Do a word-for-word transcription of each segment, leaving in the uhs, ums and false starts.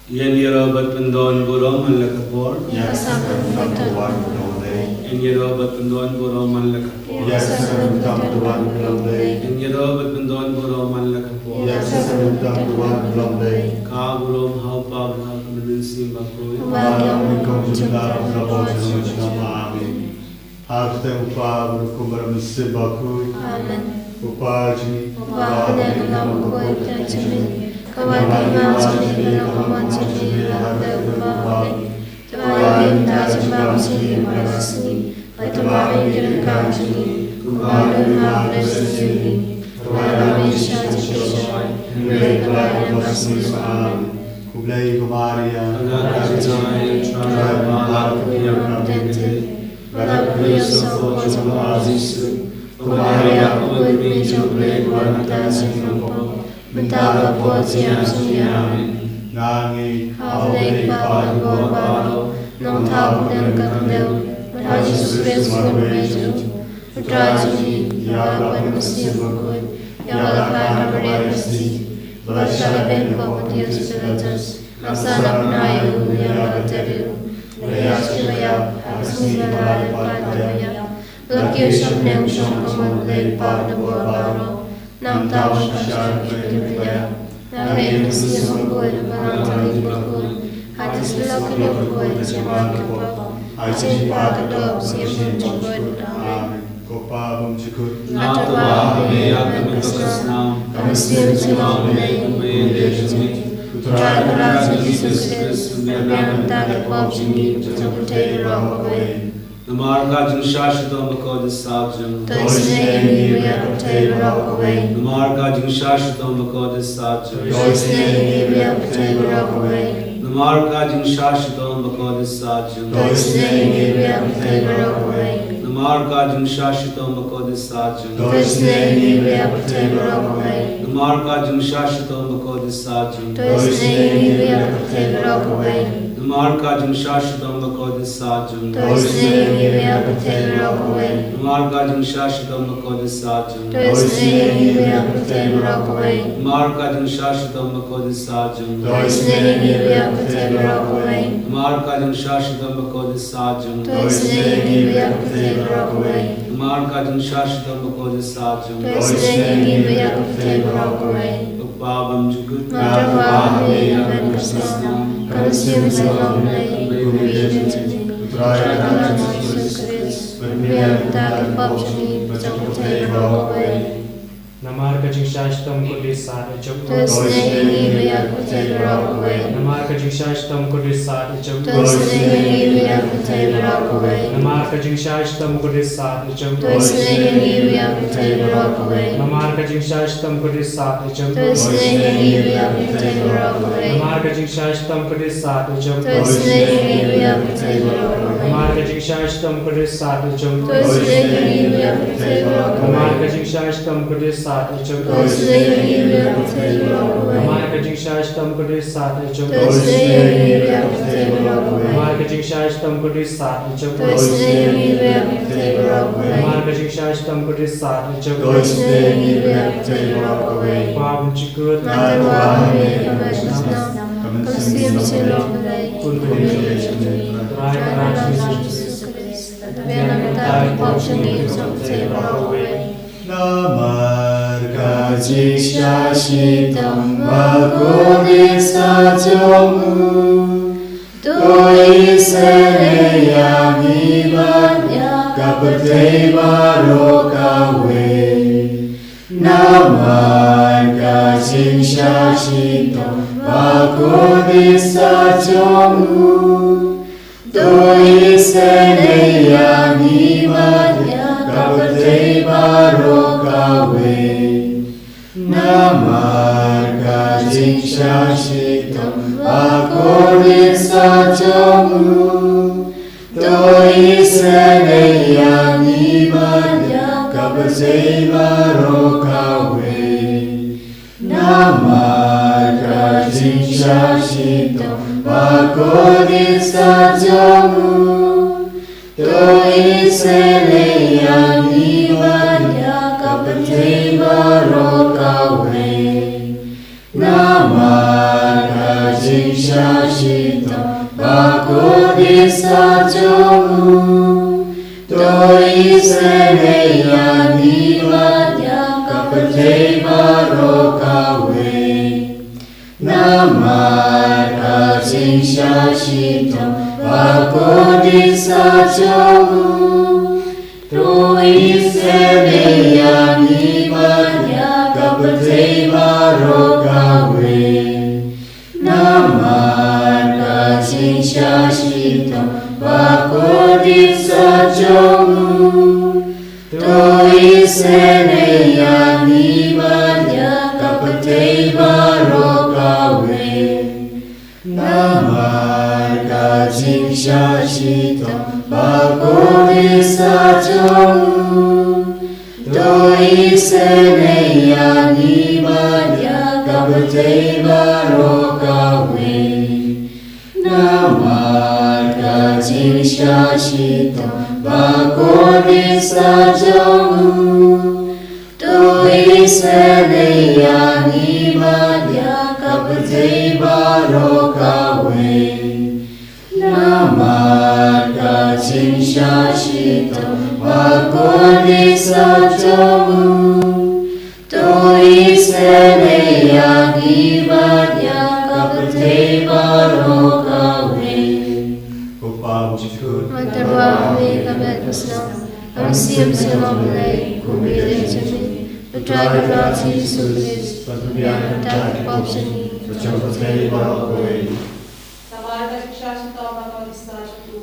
Ïa ngi ruh bad pyndon burom man la ka por. Ïa ka sah kaba mynta ka wan ka long dei. Ïa ngi ruh bad pyndon burom man la ka por. Ïa ka sah kaba mynta ka wan ka long dei. Ïa ngi ruh bad pyndon burom man la ka por. Ïa ka sah kaba mynta ka wan ka long dei. Ka burom ha u Kpa bad ha ka Mynsiem Bakhuid. Ba ïa ngi kum jingdar ba la bor jong ngi. Amen. Ha kyrteng u Kpa bad u Khun bad u Mynsiem Bakhuid. Amen. U Kpa jong ngi. Uba ha ka bneng, ka long ka buit ka jong me. Ka wan ka hima jong me, ka long ka mon jong me, ha kyrteng u Kpa ha bneng. To ai ïa ngi mynta u jingbam jong ngi kaba shisha. Bad to map ïa ngi ki ryngkat jong ngi, kumba ngi map ruh ïa ki. To ai ïa ngi sha jingpynshoi, hynrei to ai ïa ngi sha ka jingmut. Amen. Khublei ko Maria, ka dei ka jingïaid, Trai ba la ïaid ïa ka, bad ka Blei Ïohsep u kpa jong u Jisu, ko Maria ka kmie jong u Blei, ko Maria ka kmie jong u Blei, mynta bad ha ka por jong ngi. Amen. Nga ngeit ha U Blei Kpa uba bor baroh, Nongthaw ba don ha ka khyndew, bad ha U Jisu Khrist u Khun u Blei jong u, U Trai jong ngi, ïa ka baptis bakhuid, ïa ka kynpham ha ka Maria Theisotti, ba la shah lehbeiñ hapoh Pontius Pilatus, la sah, la pynïaid, la ïap, la ïaid, la ïap ha ka sngi ba la lai pat, la ïap, la kiew sha bneng, shong ha ka mon U Blei Kpa uba bor baroh. Nangta u shah sha ka kyrteng jong U Blei. Nga ngeit ha U Mynsiem Bakhuid, ha ka Trinity bakhuid, ha ka jingïasyllok bakhuid jong baroh ki pop, ha ka jingpyndonkam jingim jingkyrkhu. Amen. Ko Kpa bymjukut, nga tub ha me, ïa ka mynsiem, ka mynsiem jong U Blei, U Blei jong ngi, U Trai Kynrad jong ngi Jisu Khrist, un ïalam ïa ki pop jong ngi, jong ka pyrthei baroh kawei. Namar ka jingshah shitom bakordit sah jong U. To isynei ïa ngi ruh ïa ka pyrthei baroh kawei. Namar ka jingshah shitom bakordit sah jong U. To isynei ïa ngi ruh ïa ka pyrthei baroh kawei. Namar ka jingshah shitom bakordit sah jong U. To isynei ïa ngi ruh ïa ka pyrthei baroh kawei. Namar ka jingshah shitom bakordit sah jong U. To isynei ïa ngi ruh ïa ka pyrthei baroh kawei. Namar ka jingshah shitom bakordit sah jong U. To isynei ïa ngi ruh ïa ka pyrthei baroh kawei. Namar ka jingshah shitom bakordit sah jong U. To isynei ïa ngi ruh ïa ka pyrthei baroh kawei. Namar ka jingshah shitom bakordit sah jong U. To isynei ïa ngi ruh ïa ka pyrthei baroh kawei. Namar ka jingshah shitom bakordit sah jong U. To isynei ïa ngi ruh ïa ka pyrthei baroh kawei. Namar ka jingshah shitom bakordit sah jong U. To isynei ïa ngi ruh ïa ka pyrthei baroh kawei. Namar ka jingshah shitom bakordit sah jong U. To isynei ïa ngi ruh ïa ka pyrthei baroh kawei. Ko Kpa bymjukut, nga tub ha me, ïa ka mynsiem, ka mynsiem jong U Blei, U Blei jong ngi, U Trai Kynrad jong ngi Jisu Khrist, un ïalam ïa ki pop jong ngi, bad jong ka pyrthei baroh kawei. Namar ka jingshah shitom bakordit sah jong U. To isynei ïa ngi ruh ïa ka pyrthei baroh kawei. Namar ka jingshah shitom bakordit sah jong U. To isynei ïa ngi ruh ïa ka pyrthei baroh kawei. Namar ka jingshah shitom bakordit sah jong U. To isynei ïa ngi ruh ïa ka pyrthei baroh kawei. Namar ka jingshah shitom bakordit sah jong U. To isynei ïa ngi ruh ïa ka pyrthei baroh kawei. Namar ka jingshah shitom bakordit sah jong U. To isynei ïa ngi ruh ïa ka pyrthei baroh kawei. Namar ka jingshah shitom bakordit sah jong U. To isynei ïa ngi ruh ïa ka pyrthei baroh kawei. Namar ka jingshah shitom bakordit sah jong U. To isynei ïa ngi ruh ïa ka pyrthei baroh kawei. Namar ka jingshah shitom bakordit sah jong U. To isynei ïa ngi ruh ïa ka pyrthei baroh kawei. Namar ka jingshah shitom bakordit sah jong U. To isynei ïa ngi ruh ïa ka pyrthei baroh kawei. Namar ka jingshah shitom bakordit sah jong U. To isynei ïa ngi ruh ïa ka pyrthei baroh kawei. Kpa bymjukut, nga tub ha me, ïa ka mynsiem, ka mynsiem jong U Blei, U Blei jong ngi, U Trai Kynrad jong ngi Jisu Khrist, un ïalam ïa ki pop jong ngi, bad jong ka pyrthei baroh kawei. Namar ka jingshah shitom bakordit sah jong U. To isynei ïa ngi bad ïa ka pyrthei baroh kawei. Namar ka jingshah shitom bakordit sah jong U. To isynei ïa ngi bad ïa ka pyrthei baroh kawei. Namar ka jingshah shitom bakordit sah jong U. To isynei ïa ngi bad ïa ka pyrthei baroh kawei. Namar ka jingshah shitom bakordit sah jong U. To isynei ïa ngi bad ïa ka pyrthei baroh kawei. Namar ka jingshah Shitom ba kordit sa jong u. To isynei ïa ngi bad ïa ka pyrthei baroh kawei. Namar ka jingshah shitom ba kordit sa jong u. To isynei ïa ngi bad ïa ka pyrthei baroh kawei. Namar ka jingshah shitom ba kordit sa jong u. To isynei ïa ngi bad ïa ka pyrthei baroh kawei. Namar ka jingshah shitom ba kordit sa jong u. To isynei ïa ngi bad ïa ka pyrthei baroh kawei. Namar ka jingshah shitom ba kordit sa jong u. To isynei ïa ngi bad ïa ka pyrthei baroh kawei. Namar ka jingshah shitom ba kordit sa jong u. To isynei ïa ngi bad ïa ka pyrthei baroh kawei. Ko Pa ba jukut. Mata ba ha me ka met ka snam. Kam siem sien ong Blei kum ïa jong ngi. Pyntrei ka rat Jisu Khrist. Ban pynbiang ka pop jong ngi. Ba jong ka pyrthei baroh kawei.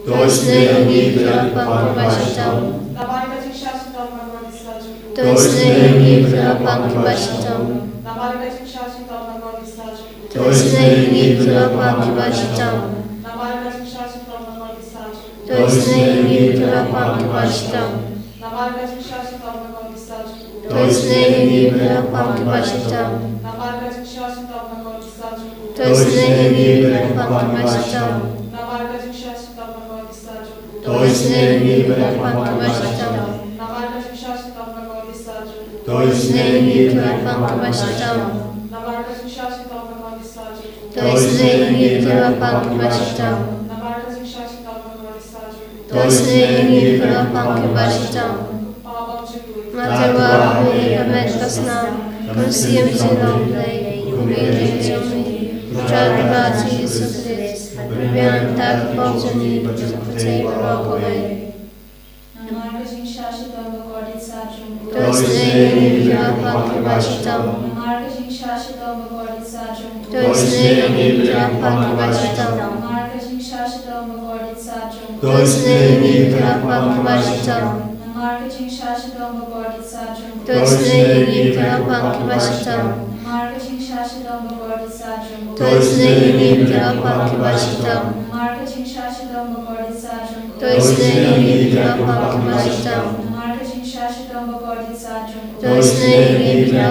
To isynei ïa ngi bad ïa ka pop kiba shitom. To isynei ïa ngi bad ïa ka pop kiba shitom. To isynei ïa ngi bad ïa ka pop kiba shitom. To isynei ïa ngi bad ïa ka pop kiba shitom. To isynei ïa ngi bad ïa ka pop kiba shitom. To isynei ïa ngi bad ïa ka pop kiba shitom. To isynei ïa ngi bad ïa ka pop kiba shitom. To isynei ïa ngi bad ïa ka pop kiba shitom. To isynei ïa ngi bad ïa ka pop kiba shitom. To isynei ïa ngi bad ïa ka pop kiba shitom. Nga tyrwa ha me ka met ka snam. Kam siem sien ong Blei kum ïa jong ngi. Pyntrei ka rat Jisu Khrist. Ban pynbiang ka pop jong ngi ba jong ka pyrthei baroh kawei. Namar ka jingshah shitom ba kordit sa jong u. To isynei ïa ngi bad ïa ka pop kiba shitom. Namar ka jingshah shitom ba kordit sa jong u. To isynei ïa ngi bad ïa ka pop kiba shitom. Namar ka jingshah shitom ba kordit sa jong u. To isynei ïa ngi bad ïa ka pop kiba shitom. Namar ka jingshah shitom ba kordit sa jong u. To isynei ïa ngi bad ïa ka pop kiba shitom. Namar ka jingshah shitom ba kordit sa jong u. To isynei ïa ngi bad ïa ka pop kiba shitom. Namar ka jingshah shitom ba kordit sa jong u. To isynei ïa ngi bad ïa ka pop kiba shitom. Namar ka jingshah shitom ba kordit sa jong u. To isynei ïa ngi bad ïa ka pop kiba shitom. Namar ka jingshah shitom ba kordit sa jong u. To isynei ïa ngi bad ïa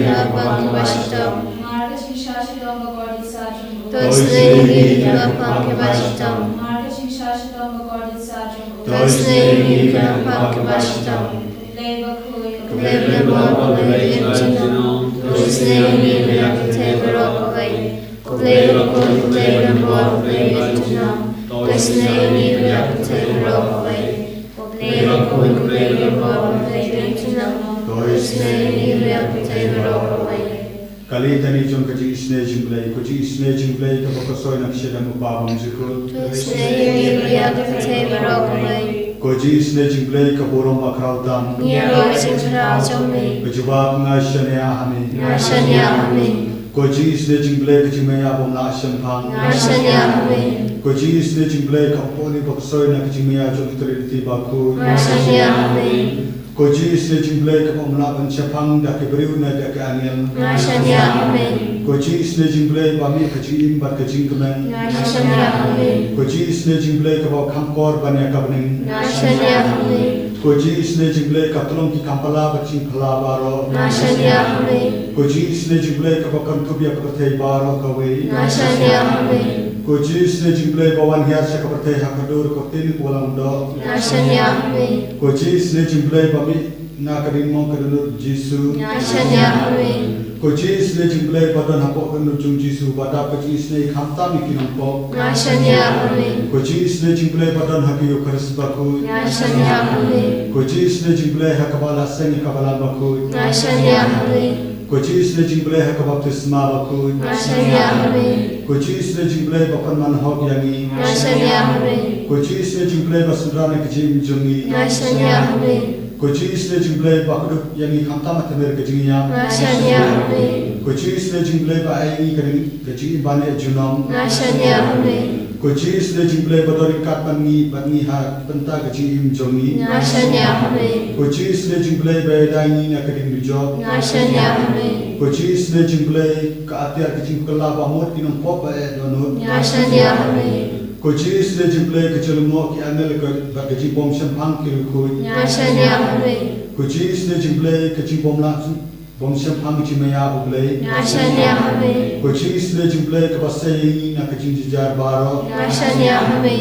ka pop kiba shitom. Namar ka jingshah shitom ba kordit sa jong u. To isynei ïa ngi bad ïa ka pop kiba shitom. Namar ka jingshah shitom ba kordit sa jong u. To isynei ïa ngi bad ïa ka pop kiba shitom. Ko Blei bakhuid, ko Blei ba lyngkot, ko Blei ba ïeit junom. To isynei ïa ngi bad ïa ka pyrthei baroh kawei. Ko Blei bakhuid, ko Blei ba lyngkot, ko Blei ba ïeit junom. To isynei ïa ngi bad ïa ka pyrthei baroh kawei. Ko Blei bakhuid, ko Blei ba lyngkot, ko Blei ba ïeit junom. To isynei ïa ngi bad ïa ka pyrthei baroh kawei. Ka litani jong ka jingisynei jong U Blei. Ko jingisynei jong U Blei kaba khuid na ka shadem U Kpa bymjukut. To isynei ïa ngi bad ïa ka pyrthei baroh kawei. Ko jingisynei jong U Blei ka burom bakhraw tam. Ngi ïaroh ïa ka jingkhraw jong me. Ka jubab, nga shaniah ha me. Nga shaniah ha me. Ko jingisynei jong U Blei ka jingmaïa bym lah shemphang. Nga shaniah ha me. Ko jingisynei jong U Blei kaba poi bad khuid na ka jingmaïa jong ka Trinity bakhuid. Nga shaniah ha me. Ko jingisynei jong U Blei kaba ym lah ban shemphang da ki briew ne da ki angel. Nga shaniah ha me. Ko jingisynei jong U Blei ba mih ka jingim bad ka jingkmen. Nga shaniah ha me. Ko jingisynei jong U Blei kaba kham kor ban ïa ka bneng. Nga shaniah ha me. Ko jingisynei jong U Blei ka tlong ki kam pala bad jingpala baroh. Nga shaniah ha me. Ko jingisynei jong U Blei kaba kynthup ïa ka pyrthei baroh kawei. Nga shaniah ha me. Ko jingisynei jong U Blei ba wan hiar sha ka pyrthei ha ka dur ka ktien ka wallam doh. Nga shaniah ha me. Ko jingisynei jong U Blei ba mih Na ka ding mong ka dohnud Jisu. Nga shaniah ha me. Ko Jisu Blei jong U Blei ba don hapoh ka dohnud jong U Jisu, ba dap ka jingisynei khamtam ïa ki nongpop. Nga shaniah ha me. Ko Jisu Blei jong U Blei ba don ha ka Eukharist bakhuid. Nga shaniah ha me. Ko Jisu Blei jong U Blei ha kaba la seng ïa ka Balang bakhuid. Nga shaniah ha me. Ko Jisu Blei jong U Blei ha ka baptisma bakhuid. Nga shaniah ha me. Ko Jisu Blei jong U Blei ba pynman hok ïa ngi. Nga shaniah ha me. Ko Jisu Blei jong U Blei ba synran ïa ka jingim jong ngi. Nga shaniah ha me. Ko Jisu Blei jong U Blei ba kdup ïa ngi khamtam ha tyrmai ka jingïap. Nga shaniah ha me. Ko Jisu Blei jong U Blei ba ai ïa ngi ka jingim ban ïa junom. Nga shaniah ha me. Ko Jisu Blei jong U Blei ba don ryngkat bad ngi, bad ngi ha bynta ka jingim jong ngi. Nga shaniah ha me. Ko Jisu Blei jong U Blei ba ïada ïa ngi na ka ding dujok. Nga shaniah ha me. Ko Jisu Blei jong U Blei ka atiar ka jingkylla ba mut ki nongpop ba eh dohnud. Nga shaniah ha me. Ko Jisu Blei jong U Blei ka jinglyngngoh ki angel ka, bad ka jingbymshemphang ki riewkhuid. Nga shaniah ha me. Ko Jisu Blei jong U Blei ka jingbymlah bymshemphang ka jingmaïa U Blei. Nga shaniah ha me. Ko Jisu Blei jong U Blei kaba sei ïa ngi na ka jingjynjar baroh. Nga shaniah ha me.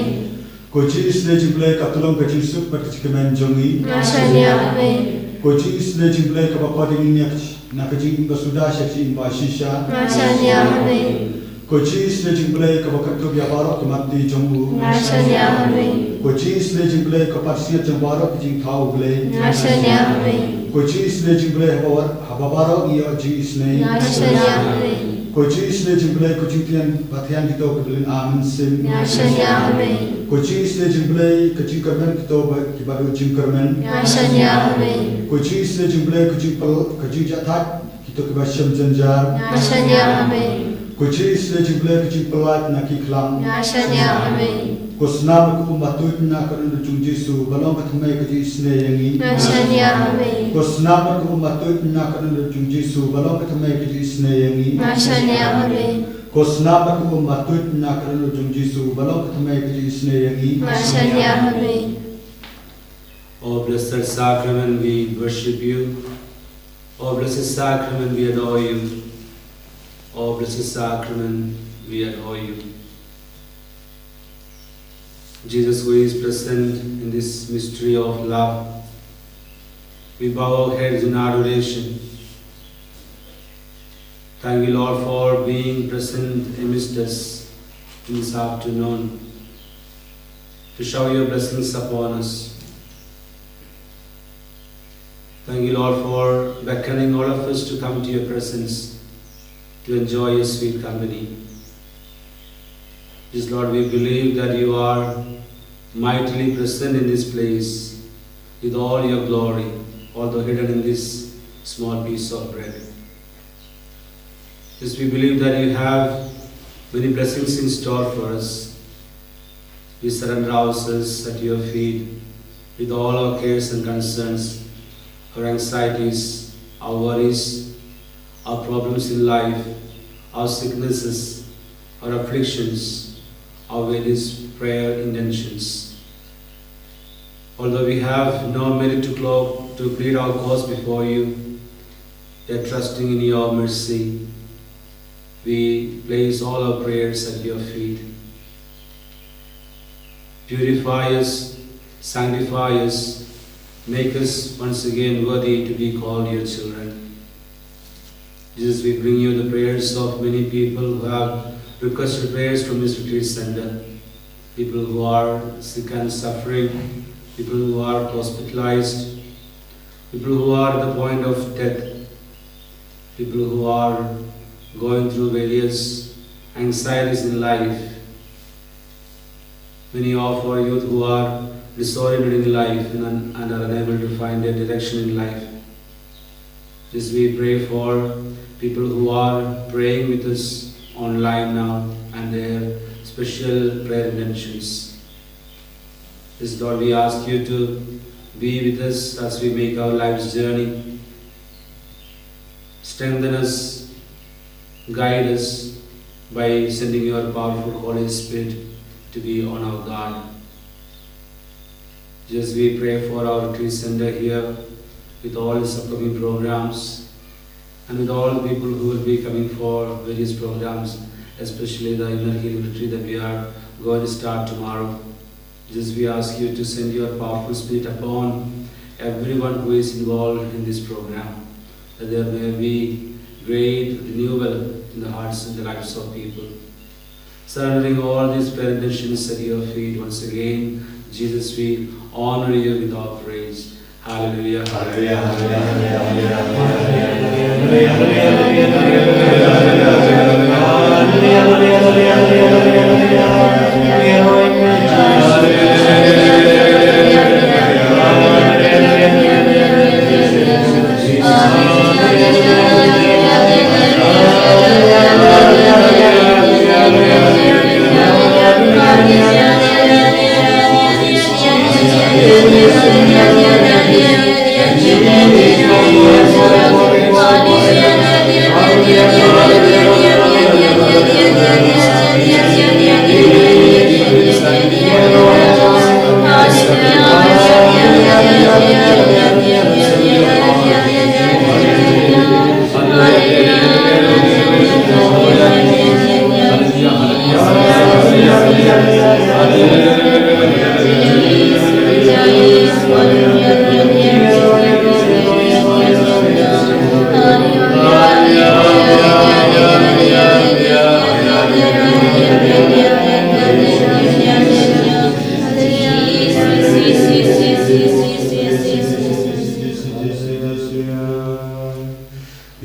Ko Jisu Blei jong U Blei ka tyllong ka jingsuk bad ka jingkmen jong ngi. Nga shaniah ha me. Ko Jisu Blei jong U Blei kaba khot ïa ngi na ka jingim ba suda sha ka jingim ba shisha. Nga shaniah ha me. Ko Jisu Blei jong U Blei kaba kynthup ïa baroh ki mat ti jong u. Nga shaniah ha me. Ko Jisu Blei jong U Blei ka pansngiat jong baroh ki jingthaw U Blei. Nga shaniah ha me. Ko Jisu Blei jong U Blei haba, haba baroh ngi ïoh jingisynei. Nga shaniah ha me. Ko Jisu Blei jong U Blei ko jingthiang ba thiang kito kiba lyngba mynsiem. Nga shaniah ha me. Ko Jisu Blei jong U Blei ka jingkyrmen kito ba, kiba duh jingkyrmen. Nga shaniah ha me. Ko Jisu Blei jong U Blei ka jingpyl, ka jingjahthait kito kiba shem jynjar. Nga shaniah ha me. Ko Jisu Blei jong U Blei ka jingpyllait na ki khlam. Nga shaniah ha me. Ko snam bad ka um ba tuid na ka dohnud jong U Jisu ba long ka thymmai ka jingisynei ïa ngi. Nga shaniah ha me. Ko snam bad ka um ba tuid na ka dohnud jong U Jisu ba long ka thymmai ka jingisynei ïa ngi. Nga shaniah ha me. Ko snam bad ka um ba tuid na ka dohnud jong U Jisu ba long ka thymmai ka jingisynei ïa ngi. Nga shaniah ha me. Oh blessed sacrament, we worship you. Oh blessed sacrament, we adore you. Oh blessed sacrament, we adore you. Jesus, who is present in this mystery of love, we bow our heads in adoration. Thank you, Lord, for being present amidst us in this afternoon to shower your blessings upon us. Thank you, Lord, for beckoning all of us to come to your presence to enjoy your sweet company. Yes, Lord, we believe that you are mightily present in this place with all your glory, although hidden in this small piece of bread. Yes, we believe that you have many blessings in store for us. We surrender ourselves at your feet with all our cares and concerns, our anxieties, our worries, our problems in life, our sicknesses, our afflictions, our various prayer intentions. Although we have no merit to, clo- to plead our cause before you, yet trusting in your mercy, we place all our prayers at your feet. Purify us, sanctify us, make us once again worthy to be called your children. Jesus, we bring you the prayers of many people who have requested prayers from this retreat center. People who are sick and suffering, people who are hospitalized, people who are at the point of death, people who are going through various anxieties in life. Many of our youth who are disoriented in life and, un- and are unable to find their direction in life. This we pray for people who are praying with us online now and their special prayer intentions. This, Lord, we ask you to be with us as we make our life's journey. Strengthen us, guide us by sending your powerful Holy Spirit to be on our guard. Jesus, we pray for our retreat center here with all its upcoming programs and with all the people who will be coming for various programs, especially the inner healing retreat that we are going to start tomorrow. Jesus, we ask you to send your powerful spirit upon everyone who is involved in this program, that there may be great renewal in the hearts and the lives of people. Surrendering all this burden and sins at your feet once again, Jesus, we honor you with our praise. Hallelujah, hallelujah, hallelujah, hallelujah, hallelujah, hallelujah.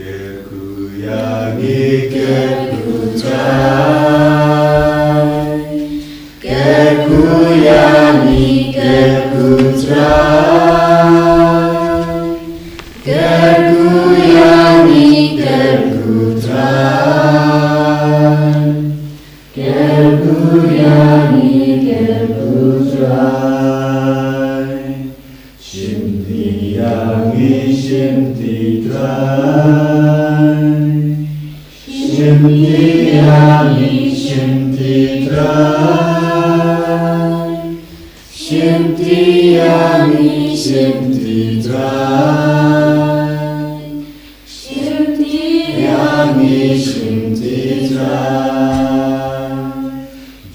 Kyrkhu ïa ngi, kyrkhu Trai. Kyrkhu ïa ngi, kyrkhu Trai. Kyrkhu ïa ngi, kyrkhu Trai. Kyrkhu ïa ngi, kyrkhu Trai. Shimti ïa ngi, shimti Trai. Shimti ïa ngi, shimti Trai. Shimti ïa ngi, shimti Trai. Shimti ïa ngi, shimti Trai.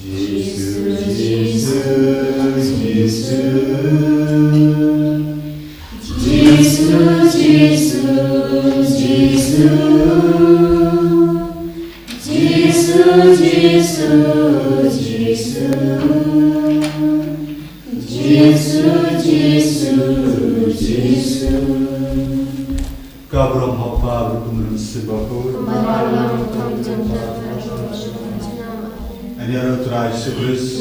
Jisu, Jisu, Jisu. Jisu, Jisu, Jisu. Jisu, Jisu, Jisu. Jisu, Jisu, Jisu. Ka burom ha u Kpa bad ha u Mynsiem Bakhuid. Kumba la long, kumjuh, kumjuh, kumjuh. Ïa u Trai Jisu Khrist.